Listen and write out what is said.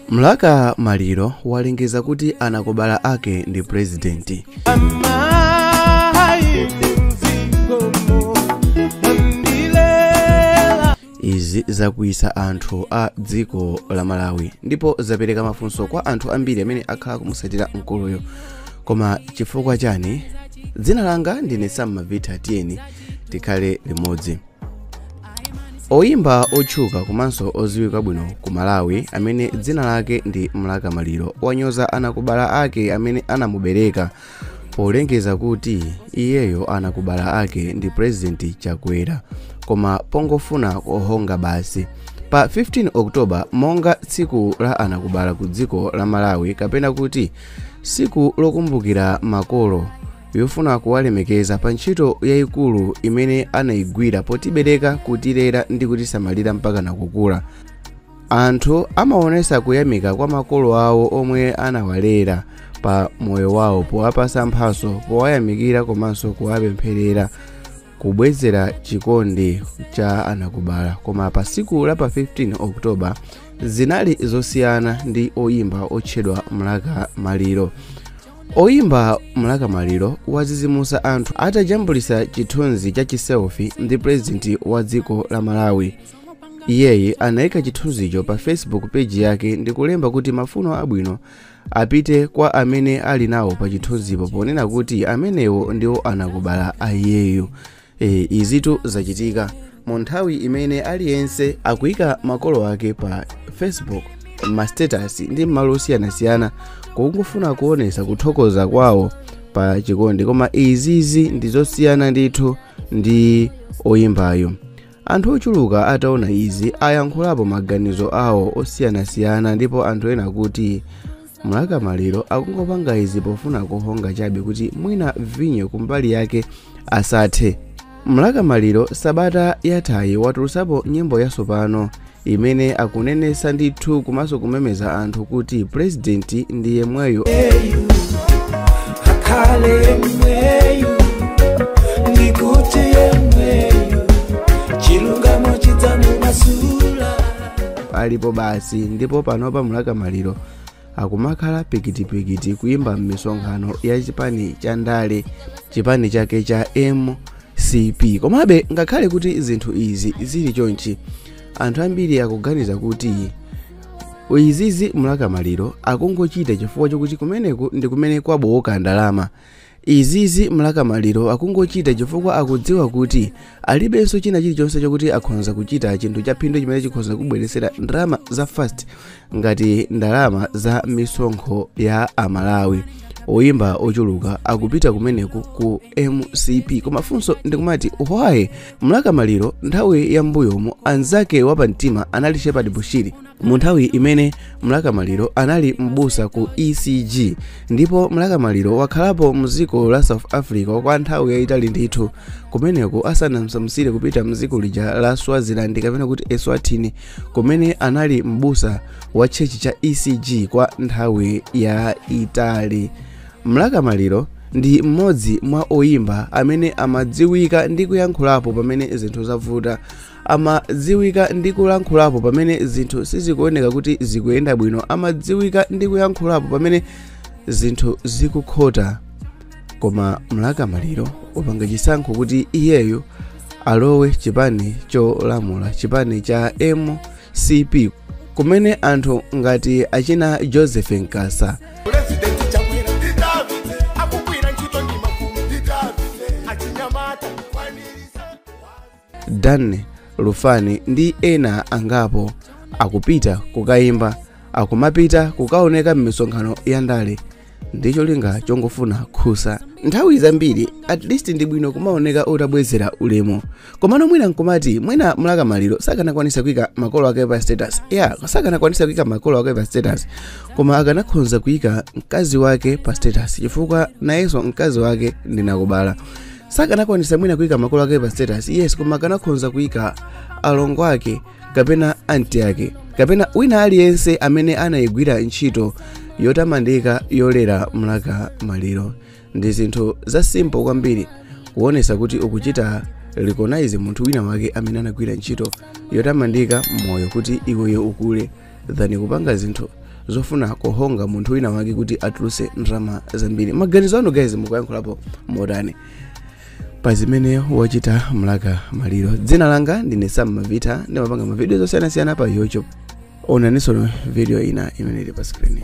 Mlaka Maliro walengeza kuti anakubala ake ndi president. Izi zakuisa anthu a dziko la Malawi ndipo zapereka mafunso kwa anthu ambiri amene akhala kumusatira mkuluyo. Koma chifukwa chani? Dzina langa ndine Sam Mavita, tiyeni tikhale limodzi. Oyimba otchuka komanso odziwika bwino ku Malawi amene dzina lake ndi Mlaka Maliro wanyoza anakubala ake amene anamubereka polengeza kuti iyeyo anakubala ake ndi President Chakwera, koma pongofuna kuhonga basi. Pa 15 October monga tsiku la anakubala ku dziko la Malawi, kapena kuti tsiku lokumbukira makolo yofuna kuwalemekeza pa ntchito yayikulu imene anayigwira potibereka, kutilera ndi kutisamalira mpaka nakukula. Anthu amaonesa kuyamika kwa makolo awo omwe anawalera pa moyo wawo powapasa mphaso, powayamikira komanso kuwapempherera, kubwezera chikondi cha anakubala. Koma pa tsiku la pa 15 October zinali zosiyana ndi oyimba otchedwa Mlaka Maliro. Oyimba Mlaka Maliro wazizimusa anthu atajambulisa chithunzi cha chiselfie ndi president wa dziko la Malawi. Iyeyi anayika chithunzicho pa Facebook page yake ndi kulemba kuti mafuno abwino apite kwa amene ali nawo pa chithunzipo, ponena kuti amenewo ndiwo anakubala a iyeyo. Izitu zachitika mu nthawi imene aliyense akuyika makolo ake pa Facebook, ma status ndi malo osiyanasiyana kungofuna kuonesa kuthokoza kwawo pa chikondi. Koma izizi ndi zosiyana ndithu ndi oyimbayo. Anthu ochuluka ataona izi ayankhulapo maganizo awo osiyanasiyana, ndipo anthu ena kuti Mlaka Maliro akungopanga izi pofuna kuhonga chabe kuti mwina vinyo kumbali yake asathe. Mlaka Maliro sabata yathayi watulusapo nyimbo yatsopano imene akunenesa ndithu komanso kumemeza anthu kuti president ndi yemweyo akhale yemweyo, ndikuti yemweyo, chilungamo chidzamumasula alipo basi. Ndipo panopa Mlaka Maliro akumakhala pikitipikiti kuyimba m'misonkhano ya chipani cha ndale, chipani chake cha MCP. Komabe ngakhale kuti zinthu izi zili chonchi, anthu ambiri akuganiza kuti izizi Mlaka Maliro akungochita chifukwa chokuti kumeneku ndi kumene kwabowoka ndalama. Izizi Mlaka Maliro akungochita chifukwa akudziwa kuti alibenso china chilichonse chokuti akhonza kuchita chinthu cha phindu chimene chikhoza kubweresera ndalama za fast ngati ndalama za misonkho ya Amalawi. Oyimba ochuluka akupita kumeneku ku MCP. Koma funso ndikumati, why Mlaka Maliro? Nthawi ya mbuyomu anzake wapamtima anali Shepherd Bushiri, mu nthawi imene Mlaka Maliro anali mbusa ku ECG. Ndipo Mlaka Maliro wakhalapo mdziko la South Africa kwa nthawi yayitali ndithu kumeneku asanamsamsire kupita mdziko lija la Swaziland, kapena kuti Eswatini, kumene anali mbusa wa church cha ECG kwa nthawi yayitali. Mlaka Maliro ndi mmodzi mwa oyimba amene amadziwika ndi kuyankhulapo pamene zinthu zavuta, amadziwika ndi kulankhulapo pamene zinthu sizikuoneka kuti zikuyenda bwino, amadziwika ndi kuyankhulapo pamene zinthu zikukhota. Koma Mlaka Maliro wapanga chisankho kuti iyeyo alowe chipani cholamula, chipani cha MCP, kumene anthu ngati achina Joseph Nkasa, President Chakwera ndi Davide, akugwira ntchito ndi mafumu ndi Davide, achinyamata kwanirisa. Dan Lufani ndi ena angapo akupita kukayimba, akumapita kukaoneka m'misonkhano ya ndale ndi cholinga chongofuna khusa. Nthawi zambiri at least ndi bwino kumaoneka utabwezera ulemu. Komano mwina nkumati mwina Mlaka Maliro sakanakwanisa kuyika makolo ake pa status, yeah, sakanakwanisa kuyika makolo ake pa status, koma akanakhonza kuyika mkazi wake pa status, chifukwa nayenso mkazi wake ndinakubala. Sakanakwanisa mwina kuyika makolo ake pa status, yes, koma akanakhonza kuyika alongo ake kapena anti ake kapena wina aliyense amene anayigwira ntchito yotamandika yolera Mlaka Maliro. Ndi zinthu za simple kwambiri kuonesa kuti ukuchita recognize munthu wina wake amene anagwira ntchito yotamandika moyo kuti iweyo ukule. Than kupanga zinthu zofuna kuhonga munthu wina wake kuti atuluse ndalama zambiri. Maganizo anu guys, mukuyankhulapo motani pa zimene wachita Mlaka Maliro? Dzina langa ndine Sam Mavita, ndimapanga mavidiyo zosiyanasiyana pa YouTube. Onaninso video ina imene ili pa screen.